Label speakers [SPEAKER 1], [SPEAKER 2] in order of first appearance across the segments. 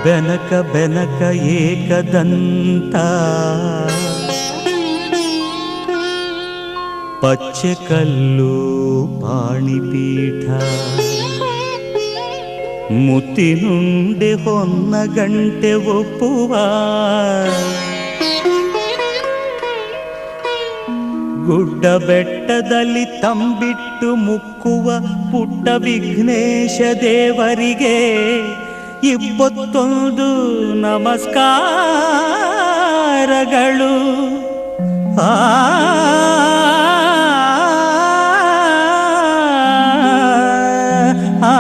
[SPEAKER 1] Benaka Benaka Ekadanta ಪಚ್ಚೆಕಲ್ಲು ಪಾಣಿಪೀಠ ಮುತ್ತಿನುಂಡೆ ಹೊನ್ನ ಗಂಟೆ ಒಪ್ಪುವ ಗುಡ್ಡ ಬೆಟ್ಟದಲ್ಲಿ ತಂಬಿಟ್ಟು ಮುಕ್ಕುವ ಪುಟ್ಟ ವಿಘ್ನೇಶ ದೇವರಿಗೆ 21 ನಮಸ್ಕಾರಗಳು. ಆ ಆ, ಆ.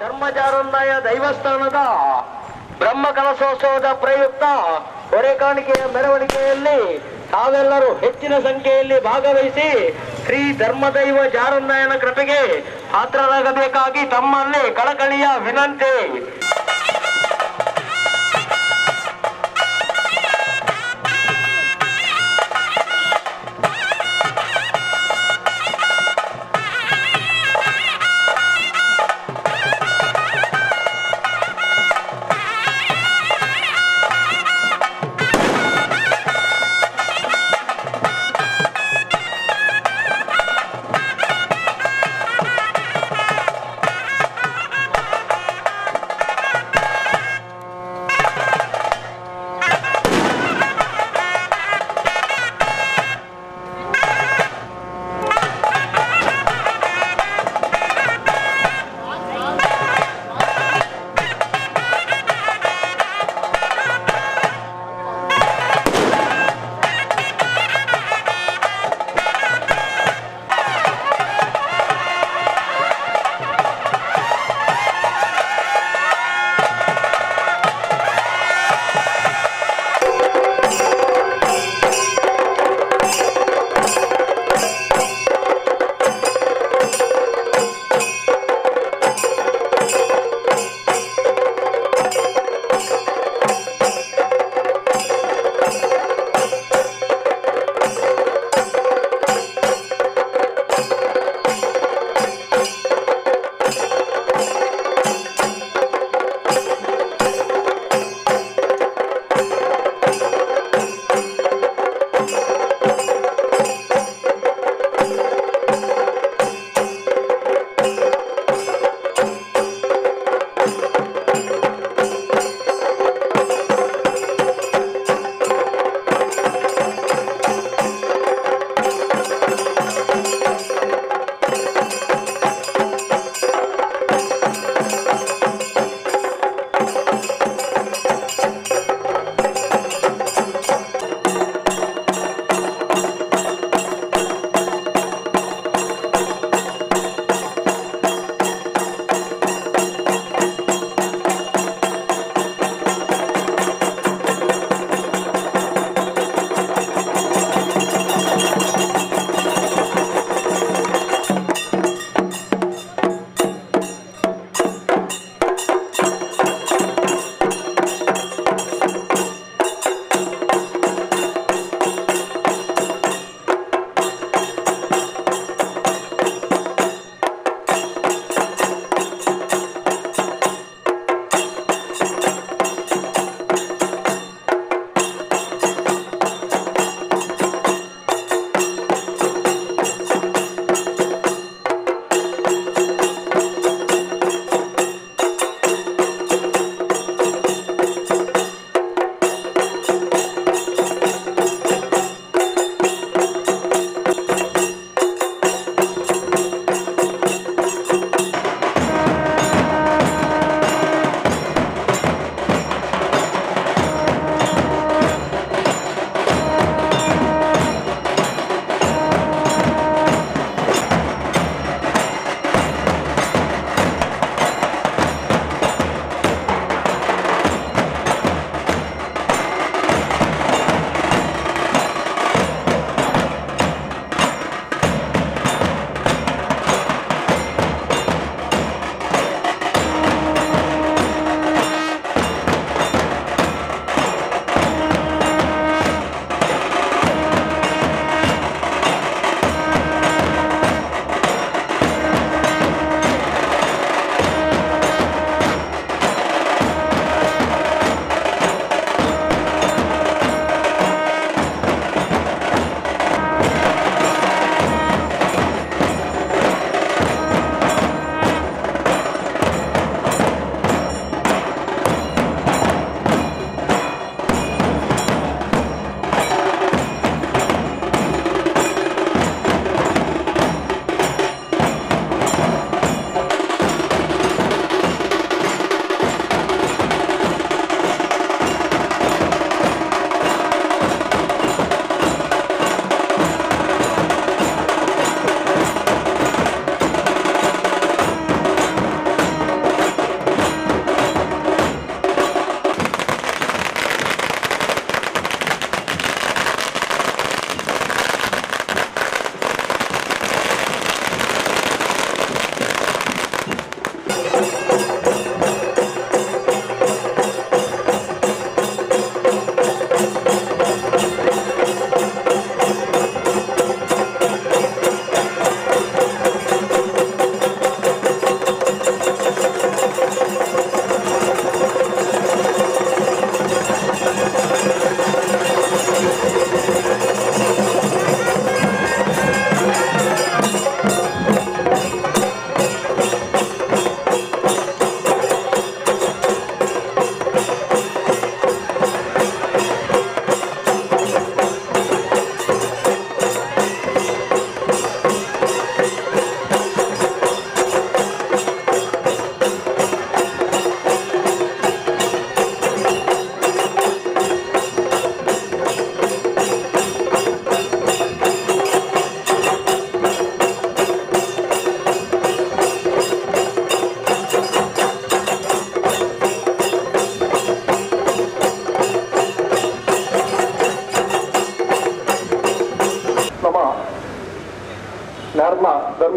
[SPEAKER 2] ಧರ್ಮಜಾರಂದಾಯ ದೈವಸ್ಥಾನದ ಬ್ರಹ್ಮ ಕಲಶೋತ್ಸವದ ಪ್ರಯುಕ್ತ ಹೊರೆಕಾಣಿಕೆಯ ಮೆರವಣಿಗೆಯಲ್ಲಿ ತಾವೆಲ್ಲರೂ ಹೆಚ್ಚಿನ ಸಂಖ್ಯೆಯಲ್ಲಿ ಭಾಗವಹಿಸಿ ಶ್ರೀ ಧರ್ಮದೈವ ಜಾರಂದಾಯನ ಕೃಪೆಗೆ ಪಾತ್ರರಾಗಬೇಕಾಗಿ ತಮ್ಮಲ್ಲಿ ಕಳಕಳಿಯ ವಿನಂತಿ.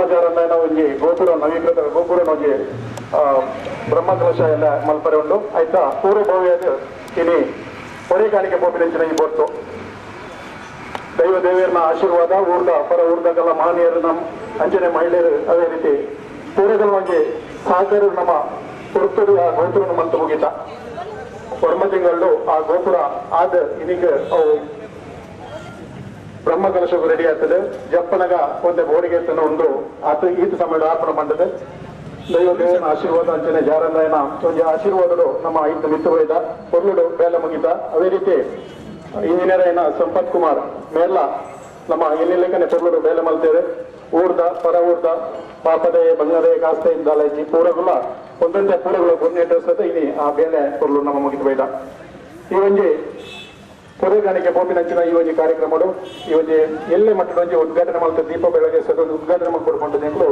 [SPEAKER 3] ಧರ್ಮಜಾರಂದಾಯನ ಒಂಜಿ ಗೋಪುರ ನವೀಕೃತ ಗೋಪುರ ಒಂಜಿ ಬ್ರಹ್ಮಕಲಶ ಎಲ್ಲ ಮಲ್ಪರೆ ಉಂಡು. ಆಯ್ತಾ ಪೂರ್ವ ಭವ್ಯದ ಇನಿ ಹೊರೆಕಾಣಿಕೆ ಪೋಪಿನಂಚಿನ ಈ ಪೊರ್ತು ದೈವ ದೇವಿಯರ್ನ ಆಶೀರ್ವಾದ ಊರ್ದ ಪರ ಊರ್ದಗಲ್ಲ ಮಹನೀಯರು ನಮ್ಮ ಅಂಜನೆ ಮಹಿಳೆಯರು ಅದೇ ರೀತಿ ಪೂರಗಲವಾಗಿ ಸಹಕಾರರು ನಮ್ಮ ಪೊರ್ತುಡು ಆ ಗೋಪುರನ ಮಂತು ಮುಗಿತ ಒರ್ಮ ತಿಂಗಳು ಆ ಗೋಪುರ ಆದ ಇನ್ನೀಗ ಅವು ಬ್ರಹ್ಮ ಕಲಶಕ್ಕೂ ರೆಡಿ ಆಗ್ತದೆ. ಜಪ್ಪನಗ ಒಂದೇ ಬೋಡಿಗೆ ಒಂದು ಆತ ಈತ ಸಮಯ ಆರ್ಪಣ ಮಂಡದೆ ದೈವ ದೇವನ ಆಶೀರ್ವಾದ ಅಂಚನೆ ಜಾರಂದಾಯನ ಒಂಜಿ ಆಶೀರ್ವಾದಗಳು ನಮ್ಮ ಐದು ಮಿತ್ತು ಹೋಯ್ದ ಪೊರ್ಲುಡು ಬೇಲೆ ಮುಗಿತ. ಅದೇ ರೀತಿ ಇಂಜಿನಿಯರ್ ಏನ ಸಂಪತ್ ಕುಮಾರ್ ಮೇಲ್ಲ ನಮ್ಮ ಎನ್ನಿಲೆಕ್ಕನೆ ಪೊರ್ಲುಡು ಬೇಲೆ ಮಲ್ತೇವೆ. ಊರ್ದ ಪರ ಊರ್ದ ಪಾಪದೆ ಬಂಗದೆ ಕಾಸ್ತೆ ಇಂದಾಲೈಜಿ ಪೂರಗುಲ ಒಂದೊಂದೇ ಪೂರಗುಲ ಗುರ್ನೇಟ್ ಇನಿ ಆ ಬೇಲೆ ಪೊರ್ಲು ನಮ್ಮ ಮುಗಿತು ಬೈದ. ಈ ಒಂಜಿ ಪೊರೆಗಾಣಿಕೆ ಪೋಪಿನಂಚಿನ ಈ ಒಂಜಿ ಕಾರ್ಯಕ್ರಮಡು ಈ ಒಂಜಿ ಎಲ್ಲೆ ಮಟ್ಟದ ಒಂಜಿ ಉದ್ಘಾಟನೆ ಮಲ್ತ ದೀಪ ಬೆಳಗ್ಗೆ ಸದೊಂದು ಉದ್ಘಾಟನೆ ಮಾಡ್ಕೊಡ್ಕೊಂಡು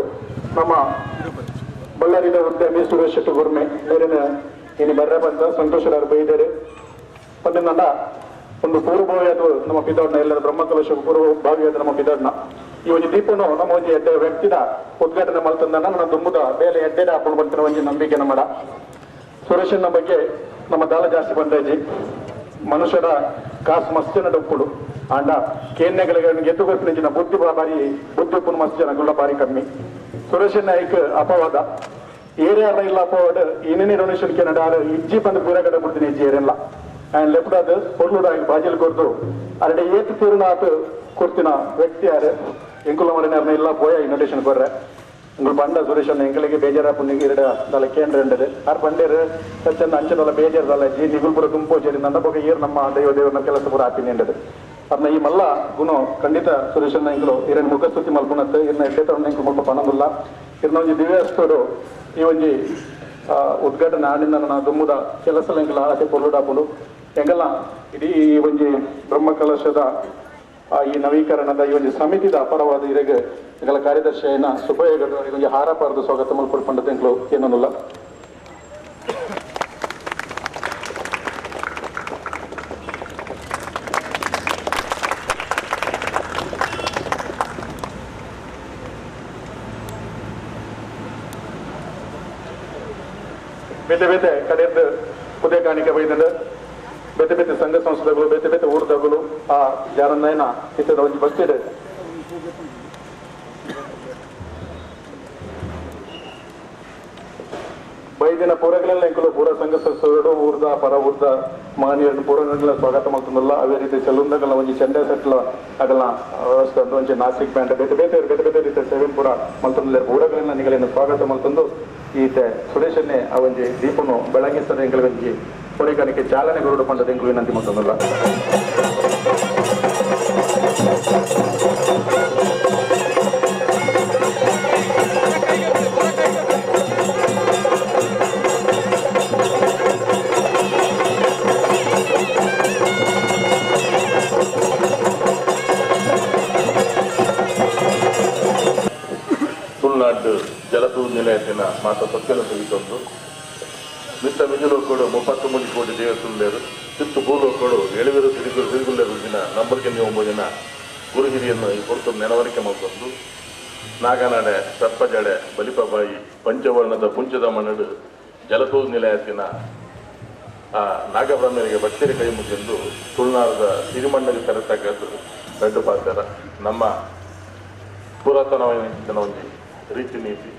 [SPEAKER 3] ನಮ್ಮ ಬಳ್ಳಾರಿದ ಉದ್ಯಮಿ ಸುರೇಶ್ ಶೆಟ್ಟಿ ಗುರ್ಮೆ ಮೇರಿನ ಇನಿ ಬರ್ರೆ ಬಂದ ಸಂತೋಷದಾರು ಬೈದರು. ಪಂಡ ಒಂದು ಪೂರ್ವಭಾವಿಯಾದ ನಮ್ಮ ಪಿದಾಡ್ನ ಎಲ್ಲರ ಬ್ರಹ್ಮಕಲಶ ಪೂರ್ವಭಾವಿಯಾದ ನಮ್ಮ ಪಿದಾಡ್ನ ಈ ಒಂಜಿ ದೀಪನು ನಮ್ಮ ಒಂಜಿ ಎಡ್ಡೆ ವ್ಯಕ್ತಿದ ಉದ್ಘಾಟನೆ ಮಲ್ತಂದ ನನ್ನ ದುಂಬುದ ಬೇಲೆ ಎಡ್ಡೆದ ಹಾಕೊಂಡು ಬರ್ತಿನ ಒಂಜಿ ನಂಬಿಕೆ ನಮ್ಮಡ. ಸುರೇಶನ ಬಗ್ಗೆ ನಮ್ಮ ದಾಲ ಜಾಸ್ತಿ ಬಂದಾಜಿ ಮನುಷ್ಯರ ಕಾಸು ಮಸ್ತ್ ಜನ ಡೊಪ್ಪುಡು ಆಂಡ ಕೇನ್ಯಗಳಿಗೆ ಗೆದ್ದು ಗೊತ್ತಿನ ಬುದ್ಧಿ ಬಾರಿ ಬುದ್ಧಿ ಉಪ್ಪುನ ಮಸ್ತ್ ಜನಗಳ ಬಾರಿ ಕಮ್ಮಿ. ಸುರೇಶನ್ ನಾಯ್ಕ್ ಅಪವಾದ ಏರಿಯಾ ಇಲ್ಲ ಅಪವಾದ ಏನೇನೇ ಡೊನೇಷನ್ ಕೆನಡ ಇಜ್ಜಿ ಬಂದು ಪೂರ ಕಡೆ ಬಿಡ್ತೀನಿ ಇಜ್ಜಿ ಏರಿಯಲ್ಲ ಆ್ಯಂಡ್ ಲೆಫ್ಟ್ ಅದು ಪೊರ್ಲುಡ ಬಾಜಿಲ್ ಕೊರ್ದು ಅರಡೆ ಏತು ತೀರ್ನ ಆತು ಕೊಡ್ತಿನ ವ್ಯಕ್ತಿ ಯಾರು ಎಂಕುಲ ಮರಿನ ಇಲ್ಲ ಪೋಯ ಇನ್ವಿಟೇಷನ್ ಕೊರ್ರೆ ಉಂಗಳು ಬಂಡ ಸುರೇಶನ್ ಎಂಕಲಿಗೆ ಬೇಜಾರಾಪುನಿಗೆ ಎರಡ ದಲ ಕೇಂದ್ರ ಉಂಡದು ಆರ್ ಬಂಡೇರು ಸಚ್ಚನ್ನ ಅಂಚದಲ್ಲ ಬೇಜಾರದಲ್ಲ ಜಿ ನಿಗುಲ್ ಪೂರ ಗುಂಪು ನನ್ನ ಬಗ್ಗೆ ಏರ್ ನಮ್ಮ ದೈವ ದೇವರನ್ನ ಕೆಲಸ ಪೂರ ಆಪಿನಿ ಉಂಡದು. ಅದನ್ನ ಈ ಮಲ್ಲ ಗುಣ ಖಂಡಿತ ಸುರೇಶನ್ ಎಂಕಲು ಇರನ್ ಮುಖಸ್ತುತಿ ಮಲ್ಪುನತ್ತು ಇರ್ನ ಎಡ್ಡೆ ತಗೊಂಡು ಎಂಕಲು ಮುಲ್ಪ ಪನಂದುಲ್ಲ ಇರ್ನ ಒಂಜಿ ದಿವ್ಯಾಸ್ತೋಡು ಈ ಒಂಜಿ ಉದ್ಘಾಟನೆ ಆಡಿನ ನನ್ನ ದುಮ್ಮುದ ಕೆಲಸ ಎಂಕಲ ಆಸೆ ಪೊರ್ಲುಡಾಪುಂಡು. ಎಂಗಲ್ಲ ಇಡೀ ಈ ಒಂಜಿ ಬ್ರಹ್ಮಕಲಶದ ಈ ನವೀಕರಣದ ಈ ಒಂದು ಸಮಿತಿದ ಅಪರವಾದ ಇರೆಗೆ ಎಂಗಲ ಕಾರ್ಯದರ್ಶಿಯನ್ನ ಸುಬ್ಬಯ್ಯ ಒಂಜಿ ಹಾರ ಪಾರ್ದು ಸ್ವಾಗತ ಮಲ್ಪುಂಡದ ಎಂಕಲು ಏನನ್ನುಲ್ಲ. ಬೇತೆ ಬೇತೆ ಕಡೆಯದ್ದು ಉದಯ ಕಾಣಿಕೆ ಬೈದಂಡ ಬೇತೆ ಬೇತೆ ಸಂಘ ಸಂಸ್ಥೆಗಳು ಬೇತೆ ಬೇತೆ ಊರ್ದಗಳು ಆ ಜಾರನ್ನ ಇತ್ತದ ಒಂಜಿ ಬಸ್ತಿದೆ. ಬೈದಿನ ಪೂರಗಳೆಲ್ಲ ಎಂಕಲು ಪೂರ ಸಂಘ ಸಂಸ್ಥೆಗಳು ಊರ್ದ ಪರ ಊರ್ದ ಮಾನ್ಯರನ್ನು ಪೂರಗಳೆಲ್ಲ ಸ್ವಾಗತ ಮಾಡ್ತದಲ್ಲ. ಅದೇ ರೀತಿ ಚೆಲ್ಲುಂದಗಲ್ಲ ಒಂಜಿ ಚೆಂಡೆ ಸೆಟ್ಲ ಆಗಲ್ಲ ವ್ಯವಸ್ಥೆ ಒಂಜಿ ನಾಸಿಕ್ ಬ್ಯಾಂಡ್ ಬೇತೆ ಬೇತೆ ಬೇತೆ ಬೇತೆ ರೀತಿಯ ಸೇವೆ ಪೂರ ಮಲ್ತಂದ್ರೆ ಪೂರಗಳೆಲ್ಲ ನಿಗಲಿನ ಸ್ವಾಗತ ಮಲ್ತಂದು ಈತೆ ಸುರೇಶನ್ನೇ ಆ ಒಂಜಿ ದೀಪನು ಬೆಳಗಿಸದ ಎಂಕಲ್ ಒಂಜಿ ಹೊರೆಗಾಣಿಕೆ ಚಾಲನೆ ಗುರುಡು ಪಂಡದ ಎಂಕಲು ವಿನಂತಿ ಮಲ್ತಂದಲ್ಲ.
[SPEAKER 4] ತುಳುನಾಡು ಜಲತೂ ನಿಲಯತಿನ ಮಾತ ಸತ್ಯಲ ತೆಗೆದುಕೊಂಡು ಮಿತ್ತ ಮಿಜುಲೋಕೋಡು 33 ಕೋಟಿ ದೇವತುಲ್ಲೇರು ತಿತ್ತು ಭೂಲೋಕೋಡು ಎಳುವಿರು ಸಿರಿಗುರು ಸಿರಿಗುಲ್ಲೇರು ದಿನ ನಂಬರ್ಗೆ ನೀವು ಜನ ಗುರು ಹಿರಿಯನ್ನು ಈ ಹೊರತು ನೆನವರಿಕೆ ಮಾಡಿಕೊಂಡು ನಾಗನಾಡೆ ಸರ್ಪಜಡೆ ಬಲಿಪಬಾಯಿ ಪಂಚವರ್ಣದ ಪುಂಚದ ಮಣ್ಣಡು ಜಲತೂ ನಿಲಯತಿನ ಆ ನಾಗಬ್ರಹ್ಮರಿಗೆ ಭಕ್ತರಿ ಕೈ ಮುಗಿದು ತುಳುನಾಡದ ಸಿರಿಮಣ್ಣಗೆ ತರತಕ್ಕದ್ದು ದೊಡ್ಡ ಪಾತ್ರ ನಮ್ಮ ಪುರಾತನವಾದ ಒಂಜಿ ರೀತಿ ನೀತಿ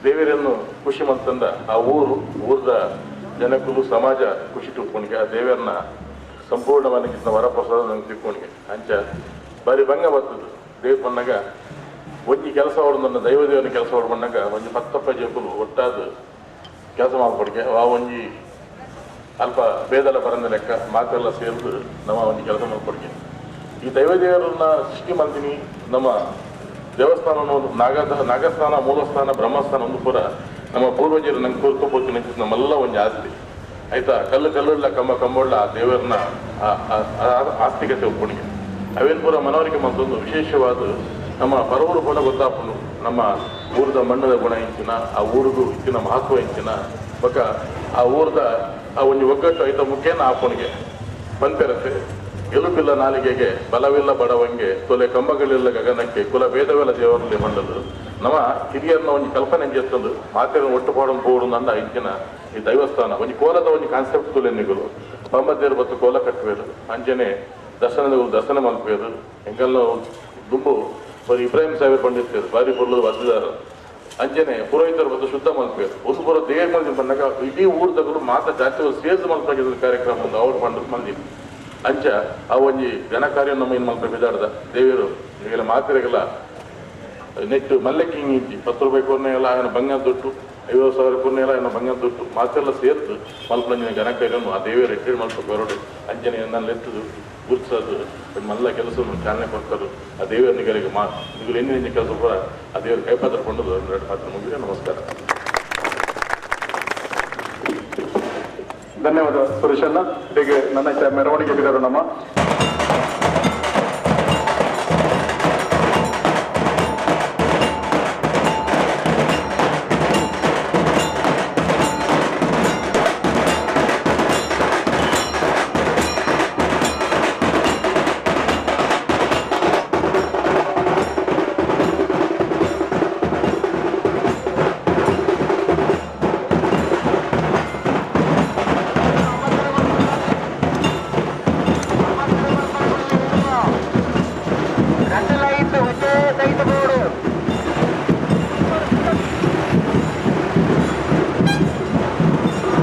[SPEAKER 4] ದೇವರನ್ನು ಖುಷಿ ಮಂತಂದ ಆ ಊರು ಊರದ ಜನಕುಲು ಸಮಾಜ ಖುಷಿ ತುಪ್ಪಣಿಗೆ ಆ ದೇವರನ್ನ ಸಂಪೂರ್ಣವಾಗಿ ವರಪ್ರಸಾದ ನಂಗೆ ತಿಕ್ಕೊಂಡಿಗೆ ಅಂಚ ಬಾರಿ ಭಂಗ ಬರ್ತದೆ. ದೇವ್ರ ಬಂದಾಗ ಒಂಜಿ ಕೆಲಸ ಹೊಡೆದ ದೈವ ದೇವರ ಕೆಲಸ ಹೊಡ್ ಬಂದಾಗ ಒಂಜಿ ಪತ್ತಪ್ಪ ಜೇಕುಲು ಒಟ್ಟಾದ ಕೆಲಸ ಮಾಡ್ಕೊಡಿಗೆ ಆ ಒಂಜಿ ಅಲ್ಪ ಭೇದಲ ಬರಂದ ಲೆಕ್ಕ ಮಾತೆಲ್ಲ ಸೇರಿದು ನಮ್ಮ ಒಂಜಿ ಕೆಲಸ ಮಾಡ್ಕೊಡಿಗೆ. ಈ ದೈವ ದೇವರನ್ನ ಸೃಷ್ಟಿ ಮಾಡ್ತೀನಿ ನಮ್ಮ ದೇವಸ್ಥಾನ ನಾಗಸ್ಥಾನ ಮೂಲಸ್ಥಾನ ಬ್ರಹ್ಮಸ್ಥಾನ ಒಂದು ಪೂರ ನಮ್ಮ ಪೂರ್ವಜರು ನಂಗೆ ಕೂರ್ಕೋಬೋದು ನಮ್ಮೆಲ್ಲ ಒಂದು ಆಸ್ತಿ ಆಯ್ತಾ. ಕಲ್ಲು ಕಲ್ಲುಳ್ಳ ಕಂಬ ಕಂಬಳ್ಳ ಆ ದೇವರನ್ನ ಆಸ್ತಿಕತೆ ಒಪ್ಪಣಿಗೆ ಅವೇನು ಪೂರ ಮನವರಿಕೆ ಮತ್ತೊಂದು ವಿಶೇಷವಾದ ನಮ್ಮ ಪರವರು ಕೂಡ ಗೊತ್ತಾಪುಂಡು ನಮ್ಮ ಊರದ ಮಣ್ಣದ ಗುಣ ಇಂಚಿನ ಆ ಊರಿಗೂ ಇಚ್ಚಿನ ಮಹತ್ವ ಇಂಚಿನ ಬೊಕ ಆ ಊರದ ಆ ಒಂದು ಒಗ್ಗಟ್ಟು ಐತ ಮುಖ್ಯನ ಆಪಣಿಗೆ ಪಂಪೆರತೆ ಗೆಲುಪಿಲ್ಲ ನಾಲಿಗೆಗೆ ಬಲವಿಲ್ಲ ಬಡವಂಗೆ ತೊಲೆ ಕಂಬಗಳಿಲ್ಲ ಗಗನಕ್ಕೆ ಕುಲ ಭೇದವಿಲ್ಲ ದೇವರಲ್ಲಿ ಮಂಡಲು ನಮ್ಮ ಹಿರಿಯರನ್ನ ಒಂಜಿ ಕಲ್ಪನೆ ಎಂಚೆತ್ತಂದು ಮಾತೆರ ಒಟ್ಟು ಪಾಡೊಂದು ಪೋಡು ಅಂದ ಇಂಚಿನ ಈ ದೈವಸ್ಥಾನ ಒಂಜಿ ಕೋಲದ ಒಂಜಿ ಕಾನ್ಸೆಪ್ಟ್ ತುಲೆನ್ನಿಗಳು ಪಂಬದೇರು ಬತ್ತು ಕೋಲ ಕಟ್ಟುವೇರು ಅಂಚನೆ ದರ್ಶನದ ದರ್ಶನ ಮಲ್ಪೇರು ಎಂಕಲ್ನ ದುಂಬು ಬರಿ ಇಬ್ರಾಹಿಂ ಸಾಹೇಬ್ ಪಂಡಿತ್ತೇರು ಬಾರಿ ಪೊರ್ಲು ವಸತಿದಾರ ಅಂಚನೆ ಪುರೋಹಿತರು ಬತ್ತು ಶುದ್ಧ ಮಲ್ಪೇರು ಒಂದು ಪುರ ದೇಹ ಮಲ್ದಿ ಬಂದಾಗ ಇಡೀ ಊರ್ದಗಳು ಮಾತ ಜಾತಿ ಸೇರ್ದು ಮಲ್ಪಾಗಿದ್ದ ಕಾರ್ಯಕ್ರಮ ಒಂದು ಅವ್ರು ಪಂಡದ್ ಮಂದಿ ಅಂಚ ಆ ಒಂಜಿ ಘನ ಕಾರ್ಯ ನಮ್ಮ ಏನು ಮಲ್ಪ ಬಿದಾಡ್ದ ದೇವರು ಈಗೆಲ್ಲ ಮಾತಿರಗಲ್ಲ ನೆಟ್ಟು ಮಲ್ಲಕ್ಕೆ ಹಿಂಗೆ ಇಜ್ಜಿ 10 ರೂಪಾಯಿ ಕೊರ್ನೆ ಎಲ್ಲ ఆయన ಬಂಗಾರ ದುಡ್ಡು 50,000 ಕೊರ್ನೆ ಎಲ್ಲ ఆయన ಬಂಗಾರ ದುಡ್ಡು ಮಾತೆಲ್ಲ ಸೇರ್ತು ಮಲ್ಪಂಜಿನ ಘನ ಕಾರ್ಯವನ್ನು ಆ ದೇವಿಯರು ಎಟ್ಟೇಳಿ ಮಲ್ಪ ಬರೋಡು ಅಂಜನೆ ನನ್ನ ಎತ್ತದು ಗುರ್ಸೋದು ಮಲ್ಲ ಕೆಲಸವನ್ನು ಚಾಲನೆ ಕೊಡ್ತಾರೆ ಆ ದೇವಿಯರ ನಿಗರಿಗೆ ಮಾ ನಿಗಲು ಎಣ್ಣೆ ಕೆಲಸ ಕೂಡ ಆ ದೇವರು ಕೈಪಾತ್ರ ಕೊಂಡು ಎರಡು ಪಾತ್ರ ಮುಗಿದ್ರೆ. ನಮಸ್ಕಾರ.
[SPEAKER 3] ಧನ್ಯವಾದ ಸುರೇಶಣ್ಣ. ಹೀಗೆ ನನ್ನ ಮೆರವಣಿಗೆ ಬಿಡೋರು ನಮ್ಮ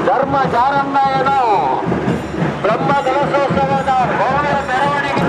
[SPEAKER 2] ಧರ್ಮ ಜಾರನ್ನಾಯನ ಬ್ರಹ್ಮ ಕಲಶೋತ್ಸವದ ಭವ್ಯ ಮೆರವಣಿಗೆ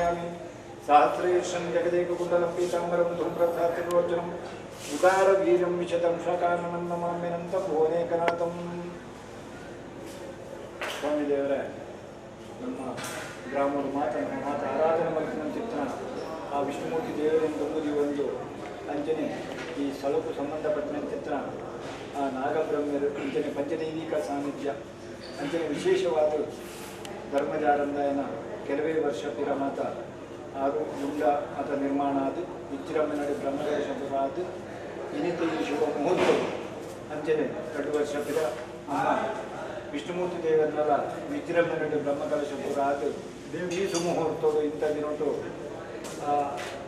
[SPEAKER 5] ಸಮರ್ಪಯಾಮಿ. ಸಹಸ್ರೇಶಂ ಜಗದೇಕಕುಂಡಲಂ ಪೀತಾಂಬರಂ ಧೂಮ್ರಧಾತ್ರಿರೋಚನಂ ಉದಾರವೀರಂ ವಿಶದಂ ಶಕಾನನಂ ನಮಾಮ್ಯನಂತಂ ಭುವನೇಕನಾಥಂ. ಸ್ವಾಮಿ ದೇವರೇ, ನಮ್ಮ ಗ್ರಾಮದ ಮಾತ ನಮ್ಮ ಮಾತ ಆರಾಧನೆ ಮಲ್ಪಿನಂಚಿತ್ತಿನ ಆ ವಿಷ್ಣುಮೂರ್ತಿ ದೇವರೆಂದು ಒಂದು ಅಂಚನೆ ಈ ಸ್ಥಳಕ್ಕೂ ಸಂಬಂಧಪಟ್ಟಂಚಿತ್ರ ಆ ನಾಗಬ್ರಹ್ಮರು ಅಂಚನೆ ಪಂಚದೈವಿಕ ಸಾನ್ನಿಧ್ಯ ಅಂಚನೆ ವಿಶೇಷವಾದ ಧರ್ಮಜಾರಂದಾಯನ ಕೆಲವೇ ವರ್ಷ ಪಿರಮಾತ ಆರು ಗುಂಡ ಆತ ನಿರ್ಮಾಣ ಆದ ವಿಚ್ರಮ್ಮನಡಿ ಬ್ರಹ್ಮದೇಶ ಆದ ಇನಿತ ಈ ಶುಭ ಮುಹೂರ್ತ ಅಂಚನೆ 2 ವರ್ಷ ಪಿರ ವಿಷ್ಣುಮೂರ್ತಿ ದೇವರನ್ನೆಲ್ಲ ವಿಜೃಂಭಣೆ ಬ್ರಹ್ಮಕಲಶಪುರ ಆದ ಈ ಸುಮುಹೂರ್ತೋಡು ಇಂಥ ದಿನೊಟ್ಟು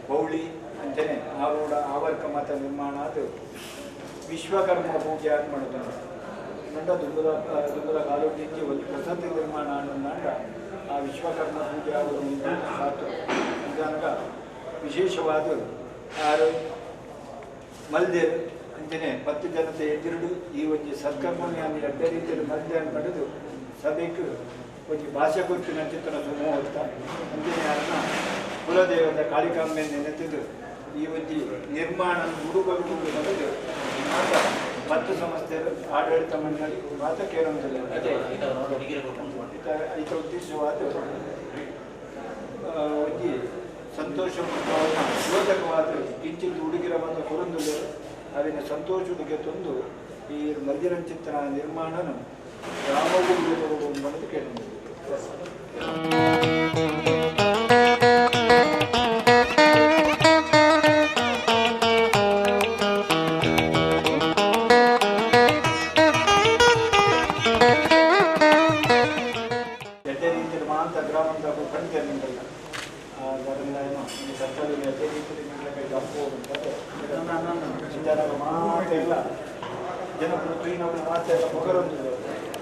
[SPEAKER 5] ಬೌಳಿ ಅಂಚನೆ ಆರೂಢ ಆವರ್ಕ ಮಾತ ನಿರ್ಮಾಣ ಆದ ವಿಶ್ವಕರ್ಮ ಪೂಜೆ ಆದ್ ಮಾಡುತ್ತಾನೆ. ನಂಡ ದುಂಬುದ ದುಂಬುದ ಕಾಲೋಟಿಂಚಿ ಒಂದು ಪ್ರಸಕ್ತಿ ನಿರ್ಮಾಣ ಅನ್ನೋದಾಂಡ ಆ ವಿಶ್ವಕರ್ಮ ಪೂಜೆ ಆಗುವುದು ಶಾಸ್ತ್ರ ಅಂಚಾನಕ ವಿಶೇಷವಾದ ಆರು ಮಲ್ದೇರು ಅಂಚನೆ 10 ಜನತೆ ಎದುರುಡು ಈ ಒಂಜಿ ಸತ್ಕರ್ಮವನ್ನು ಎಡ್ಡೆ ರೀತಿಯಲ್ಲಿ ಮಲ್ದೆ ಪಡೆದು ಸಭೆಗೆ ಒಂಜಿ ಭಾಷೆ ಕೊರ್ಪಿನ ಚಿತ್ರಣ ಸುಮುಹೂರ್ತ ಅಂಚನೆ ಅನ್ನ ಕುಲದೇವದ ಕಾಳಿಕಾಂಬೆ ನೆನೆತಿದ್ದು ಈ ಒಂಜಿ ನಿರ್ಮಾಣ ಹುಡುಗರು ಪಡೆದು ಮಾತ 10 ಸಂಸ್ಥೆಯರು ಆಡಳಿತ ಮಂಡಳಿ ಮಾತ ಕೇಳುವುದಿಲ್ಲ. ಅದೇ ಐತ ಉದ್ದೇಶವಾದ ಒಂಜಿ ಸಂತೋಷ ದ್ಯೋತಕವಾದ ಕಿಂಚಿತ್ ಹುಡುಗಿರ ಮತ್ತು ಕೊರಂದುಳ್ಳ ಅವಿನ ಸಂತೋಷಕ್ಕೆ ತಂದು ಈ ಮದ್ಯರಂಚಿತ್ರ ನಿರ್ಮಾಣನ ಗ್ರಾಮವೂ ಅನ್ನೋದು ಕೇಳಿದೆ. ಎಡ್ಡೆ ರೀತಿಯಲ್ಲಿ ಮಾಂತ ಗ್ರಾಮದ ಕಂಡ್ತಾರೆ ನಿಮಗೆಲ್ಲ ಅದರಿಂದ ಏನೋ ನಿಮ್ಮ ಕರ್ತವ್ಯ ಎಡ್ಡೆ ರೀತಿಯಲ್ಲಿ ನಿಮಗೆ ಕೈ ಹೋಗುವಂಥದ್ದು ಜನರ ಮಾತೆಲ್ಲ ಜನರು ತುಯಿನವರು ಮಾತೆಲ್ಲ ಮೊಗರೊಂದಿಲ್ಲ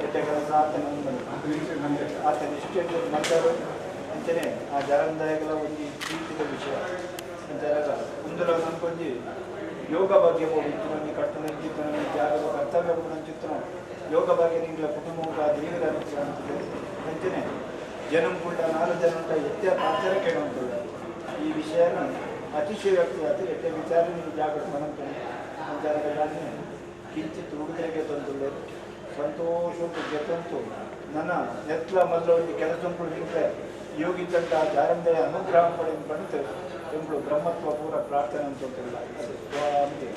[SPEAKER 5] ಎಡ್ಡೆ ಕೆಲಸ ಆತನ ಆತನ ಇಷ್ಟು ಎಡ್ಡೆ ಮಾಡ್ತಾರೆ ಅಂಚನೆ ಆ ಜರಂದಾಯಗಳ ಒಂದು ಪ್ರೀತಿದ ವಿಷಯ ಅಂಚಾಗ ಮುಂದಲ ನನ್ಕೊಂಜಿ ಯೋಗ ಭಾಗ್ಯ ಹೋಗಿತ್ತು ನನಗೆ ಕಟ್ಟುನಂಚಿತ್ತು ನನಗೆ ಜಾಗದ ಕರ್ತವ್ಯ ನಂಚಿತ್ತು ಯೋಗ ಭಾಗ್ಯ ನಿಂಗಳ ಕುಟುಂಬ ದೇವರ ಅನುಗ್ರಹ ಅಂತಿದೆ ಅಂಚನೆ ಜನಂಪುಳ್ಳ 4 ಜನ ಎತ್ತೆ ಪಾತ್ರ ಕೇಳುವಂತಿಲ್ಲ. ಈ ವಿಷಯನ ಅತಿಶಯೋಕ್ತಿ ಅತಿ ಎಟ್ಟೆ ವಿಚಾರ ನೀವು ಜಾಗೃತಿ ಮನಂತಾನೆ ಕಿಂಚಿತ್ ಉಡುಗೆಗೆ ತಂದುಳ್ಳೇರು ಸಂತೋಷ ಗೆತಂತು ನನ್ನ ನೆತ್ಲ ಮೊದಲು ಒಂದು ಕೆಲಸ ನಿಂತೆ ಯೋಗಿದ್ದಂಥ ಜಾರಂದೆಯ ಅನುಗ್ರಹ ಪಡೆದು ಪಡೆದು ಎಂಬುದು ಬ್ರಹ್ಮತ್ವ ಪೂರ ಪ್ರಾರ್ಥನೆ ಅಂತ ಸ್ವಾಮಿ.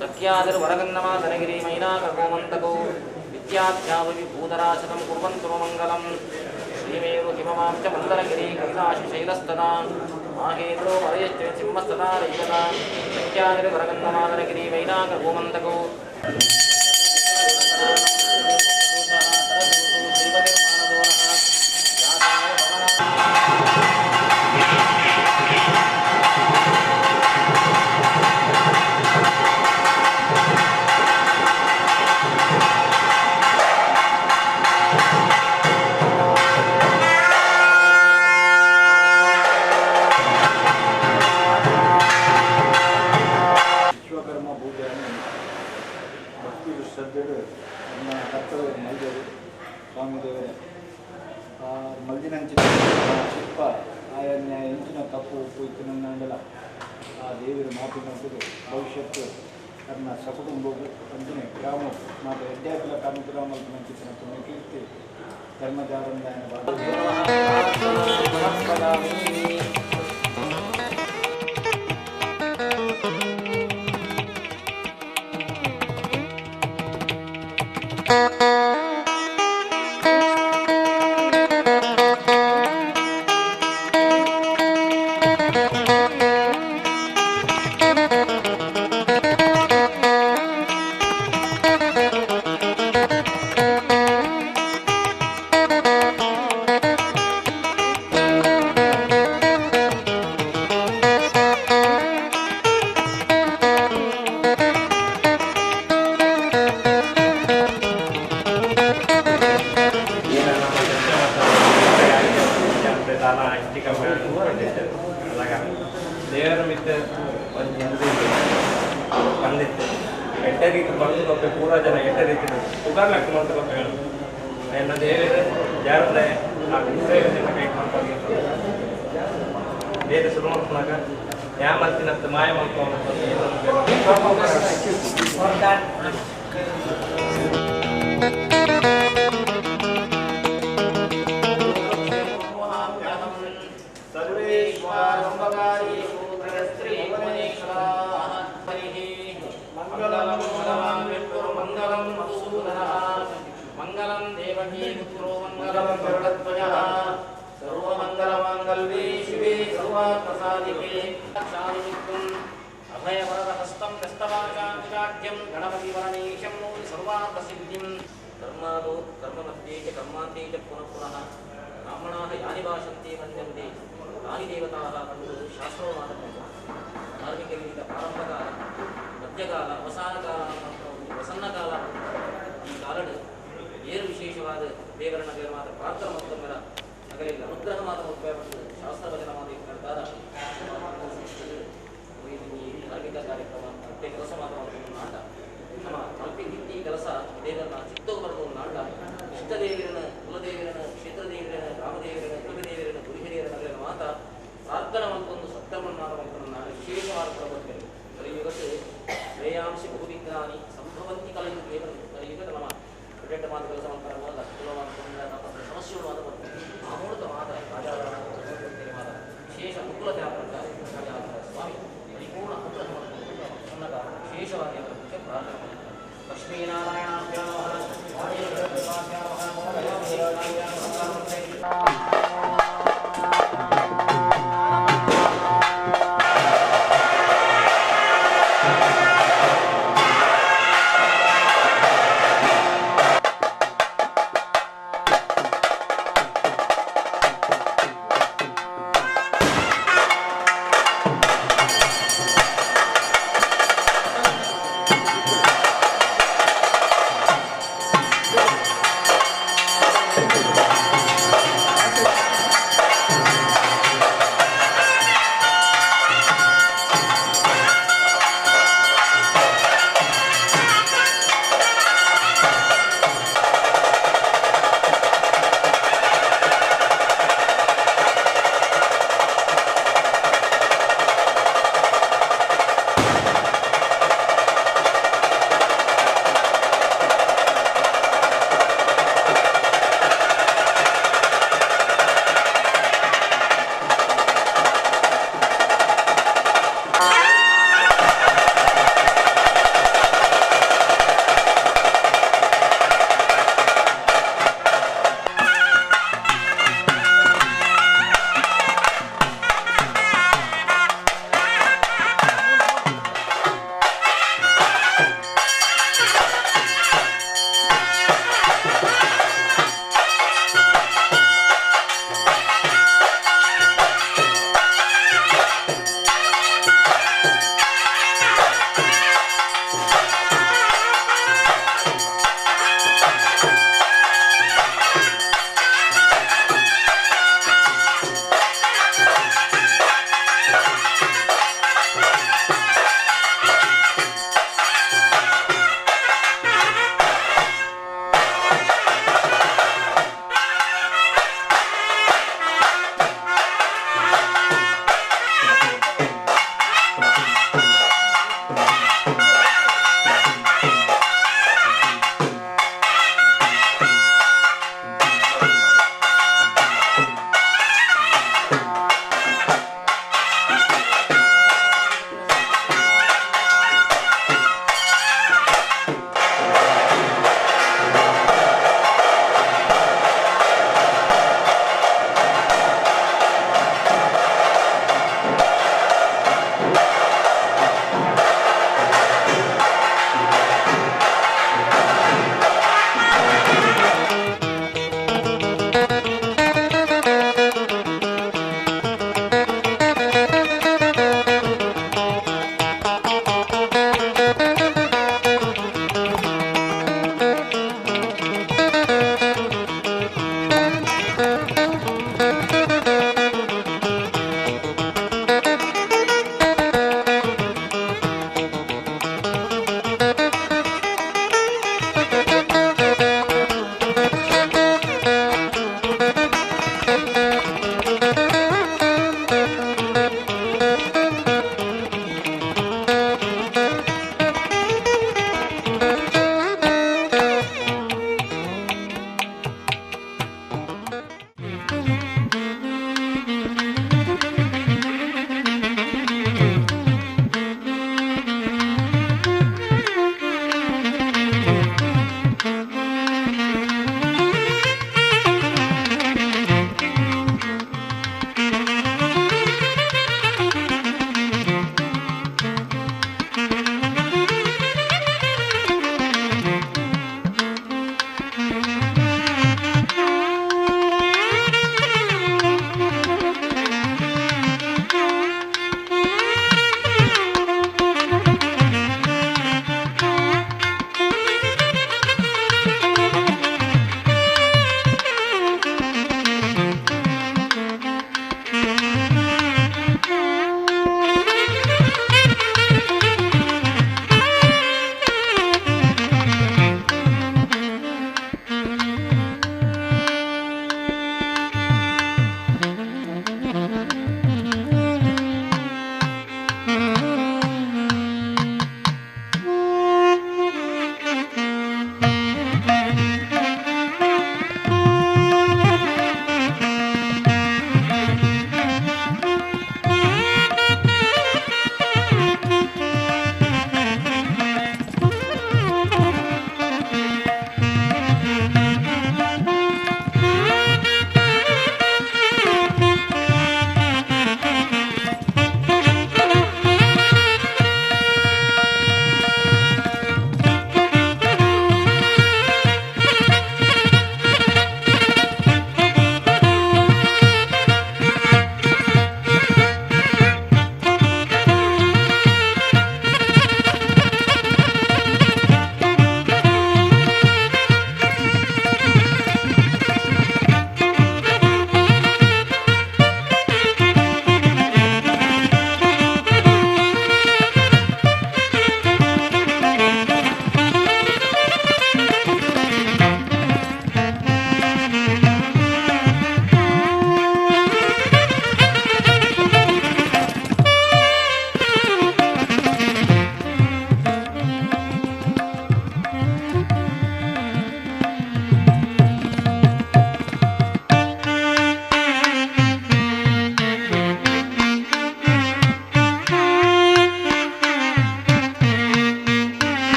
[SPEAKER 6] ಸಖ್ಯಾದಿರ್ವರಗನ್ನಮಾದನಗಿರಿ ಮೈನಾಕಗೋಮಂತಕೋ ವಿದ್ಯಾಧ್ಯಾವಿಭೂತರಾಶತಂ ಕುರ್ವಂತು ಮಂಗಲಂ. ಶ್ರೀಮೇರು ಹಿಮಮಾಂ ಚ ಮಂದರಗಿರಿ ಕೈಲಾಶಶೈಲಸ್ತದಾ ಮಾಹೇಂದ್ರೋ ಮಲಯಶ್ಚ ಸಿಂಹಸ್ತದಾ ರೈವತಾ ಸಖ್ಯಾದಿರ್ವರಗನ್ನಮಾದನಗಿರಿ ಮೈನಾಕಗೋಮಂತಕೋ.
[SPEAKER 5] ವಿಶ್ವಕರ್ಮ ಪೂಜೆಯನ್ನು ಭಕ್ತಿ ಶ್ರದ್ಧೆಡು ನಮ್ಮ ಕರ್ತವ್ಯ ಮಲ್ದೇವರು ಸ್ವಾಮಿ ದೇವರೇ ಆ ಮಲ್ದಿನಂಚಿನ ಶಿಲ್ಪ ಆಯನ್ಯ ಎಂಚಿನ ತಪ್ಪು ಉಪ್ಪು ಇತ್ತಿನಂಡಲ ಆ ದೇವರ ಮಾತಿನಂತದ್ದು ಭವಿಷ್ಯತ್ತು ಅದನ್ನ ಸಕುಟುಂಬವು ಅಂಚನೆ ಗ್ರಾಮ ಮಾತ ಎಡ್ಡಾಪಿಲ ಕಾಮಗ್ರಾಮ ನಂಚಿನ ಪುಣ್ಯ ಕೀರ್ತಿ ಧರ್ಮಜಾರಂದಾಯನ
[SPEAKER 6] Thank you.
[SPEAKER 7] ದಾನ ಹೆಚ್ಚು ಕಮ್ಮಿ ಅದಾಗ ದೇವರ ಮಿತ್ತ ಒಂದು ಬಂದಿತ್ತು ಎಡ್ಡೆ ರೀತಿ ಬಂದು ಕೊಪ್ಪೆ ಪೂರ ಜನ ಎಡ್ಡೆ ರೀತಿ ಉಗಾರ್ಲಕ್ಕ ಮಂತ ಕೊಪ್ಪೆ ಹೇಳು ಎನ್ನ ದೇವರು ಯಾರಲ್ಲೇ ಆ ಸೇವೆ ಕೈ ಮಾಡ್ಕೊಂಡು ಬೇರೆ ಶುರು ಮಾಡ್ಕೊಳಕ ಯಾ ಮಲ್ತಿನಂತ ಮಾಯ ಮಾಡ್ಕೊಂಡು
[SPEAKER 6] ಮಂಗಲಂ ದೇವಕೀ ಪುತ್ರೋ ಮಂಗಲಂ ಗರುಡಧ್ವಜಃ ಸರ್ವಮಂಗಲಮಾಂಗಲ್ಯೇ ಶಿವೆ ಸರ್ವಾರ್ಥಸಾಧಿಕೆ ಕ್ಷಾಮಿತ್ವಂ ಅಭಯವರದಹಸ್తం ಹಸ್ತವಾಚಾಂತಿಕಾಢ್ಯಂ ಗಣಪತಿವರಣೇಶಂ ಸರ್ವಾರ್ಥಸಿದ್ಧಿಂ. ಕರ್ಮಾದೋ ಕರ್ಮಮಧ್ಯೆ ಚ ಕರ್ಮಾಂತೆ ಚ ಪುನಃ ಪುನಃ ಬ್ರಾಹ್ಮಣಾಃ ಯಾನಿ ಭಾಷಂತೆ ಮನ್ಯಂತೆ ತಾನಿ ದೇವತಾಃ ಕಂಡು ಶಾಸ್ತ್ರವಾದ ಧಾರ್ಮಿಕ ವಿಧಿತ ಪ್ರಾರಂಭಕಾಲ, ಮಧ್ಯಕಾಲ, ಅವಸಾನಕಾಲ, ಪ್ರಸನ್ನಕಾಲ. ಈ ಕಾಲಡು ಏನು ವಿಶೇಷವಾದ ದೇವರನ್ನ ದೇವರ ಪ್ರಾರ್ಥನೆ ಮತ್ತೊಮ್ಮರ ಅಗಲಿಲ್ಲ ಅನುಗ್ರಹ ಮಾತ್ರ ಉಪಯೋಗ ಶಾಸ್ತ್ರ ವಚನ ಮಾತ್ರ ಹೇಳ್ತಾರ. ಈ ಧಾರ್ಮಿಕ ಕಾರ್ಯಕ್ರಮ ಮತ್ತೆ ಕೆಲಸ ಮಾತ್ರ ನಾಟ ನಮ್ಮ ಕಲ್ಪಿ ಈ ಕೆಲಸ ದೇವರನ್ನ ಚಿತ್ತವು ಬರೆದು ನಾಟ ಇಷ್ಟ ದೇವರನ್ನ, ಕುಲದೇವರನ್ನ, ಕ್ಷೇತ್ರ ದೇವರನ್ನ, ರಾಮದೇವರನ್ನ, ಕುಲದೇವರನ್ನ, ಗುರುಹಿರಿಯರನ್ನ ಮಾತ ಪ್ರಾರ್ಥನೆ ಮಲ್ಕೊಂದು ಸತ್ಕರ್ಮ ಮಾತ್ರ ಮಲ್ಕೊಂಡು ವಿಶೇಷವಾದ ಪ್ರಬಂಧಗಳು. ಕಲಿಯುಗಕ್ಕೆ ಶ್ರೇಯಾಂಶಿ ಬಹುವಿಜ್ಞಾನಿ ಸಂಭವಂತಿ ಕಲಿಯುಗ ಕಲಿಯುಗದ ನಮ್ಮ ಕ್ರಿಕೆಟ್ ಮಾತು ಕೆಲಸ ಮಾಡ್ತಾರೆ ಮೊದಲ ಸಮಸ್ಯೆಗಳು ಮಾತ್ರ ಬರ್ತದೆ. ಆ ಮೂಲಕ ಮಾತ್ರ ಮಾತ್ರ ವಿಶೇಷ ಅನುಕೂಲತೆ ಆಗ್ತದೆ. ಸ್ವಾಮಿ ಪರಿಪೂರ್ಣ ಅನುಗ್ರಹ ಮಾಡಿಕೊಂಡು ವಿಶೇಷವಾಗಿ ಅವರ ಪೂಜೆ ಪ್ರಾರ್ಥನೆ ಮಾಡ್ತಾರೆ. ಲಕ್ಷ್ಮೀನಾರಾಯಣ
[SPEAKER 7] ಿ.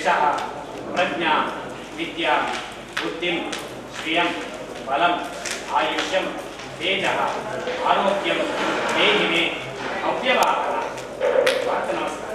[SPEAKER 8] ಯಶಃ ಪ್ರಜ್ಞಾ ವಿದ್ಯಾ ಬುದ್ಧಿಂ ಶ್ರಿಯಂ ಬಲಂ ಆಯುಷ್ಯಂ ತೇಜಃ ಆರೋಗ್ಯಂ ದೇಹಿಮೆ ಅವ್ಯವಾಹನ. ನಮಸ್ಕಾರ.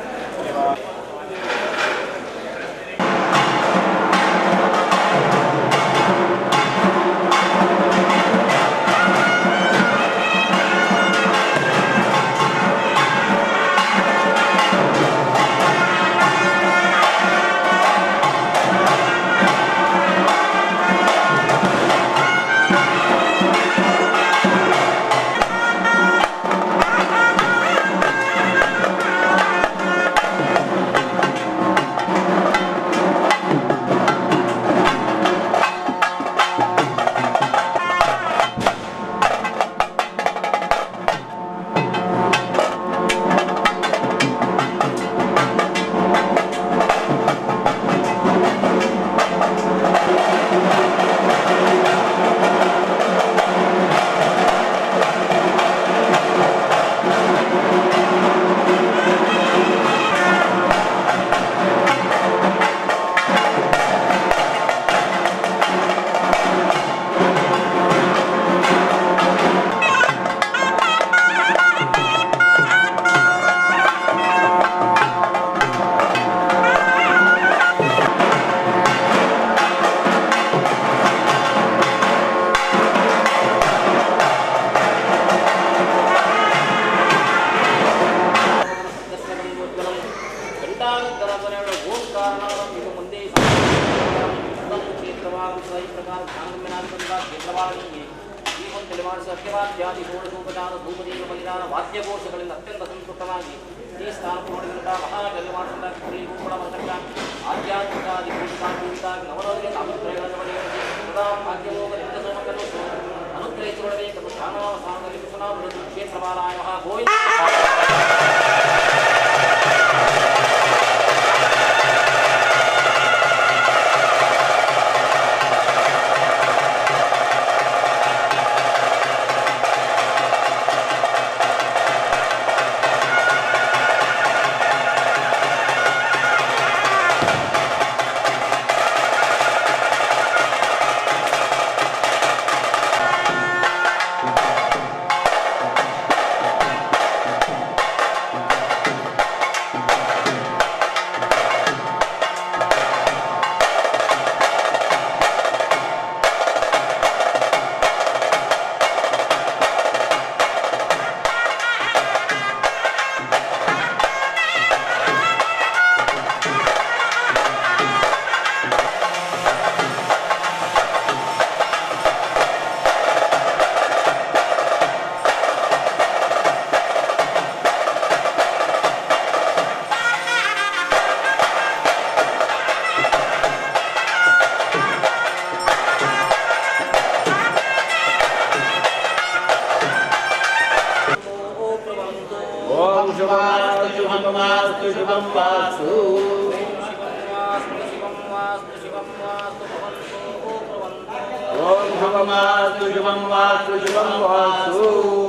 [SPEAKER 8] ವಾದ್ಯಘೋಷಗಳಿಂದ ಅತ್ಯಂತ ಸಂತುಷ್ಟವಾಗಿ ಈ ಸ್ಥಾನಕ್ಕೆ ನೋಡಿದಂತಹ ಮಹಾಗಲ್ಯಮಾಡಿದಂತಹ ಶ್ರೀ ರೂಪಣ ಆಧ್ಯಾತ್ಮಿಕಾದಿ ನವನವರಿಗೆ ಅನುಗ್ರಹಗಳನ್ನು ಪಡೆಯುವಂತೆ ಸದಾ ಭಾಗ್ಯಲೋಕ ನಿತ್ಯ ಸೋಮಕನ್ನು ಅನುಗ್ರಹಿಸಿಕೊಳ್ಳಬೇಕೆಂದು ಧ್ಯಾನಾವಸಾನದಲ್ಲಿ ಕೃಷ್ಣಾಮೃತ ಕ್ಷೇತ್ರಪಾಲಾಯ ಮಹಾಗೋವಿಂದ.
[SPEAKER 9] ಓಂ ಶುಭಮಾಸ್ತು ಶುಭಮಾಸ್ತು ಶುಭಂ ವಾಸ್ತು. ಓಂ ಶುಭಮಾಸ್ತು ಶುಭಂ ವಾಸ್ತು ಶುಭಂ ವಾಸ್ತು.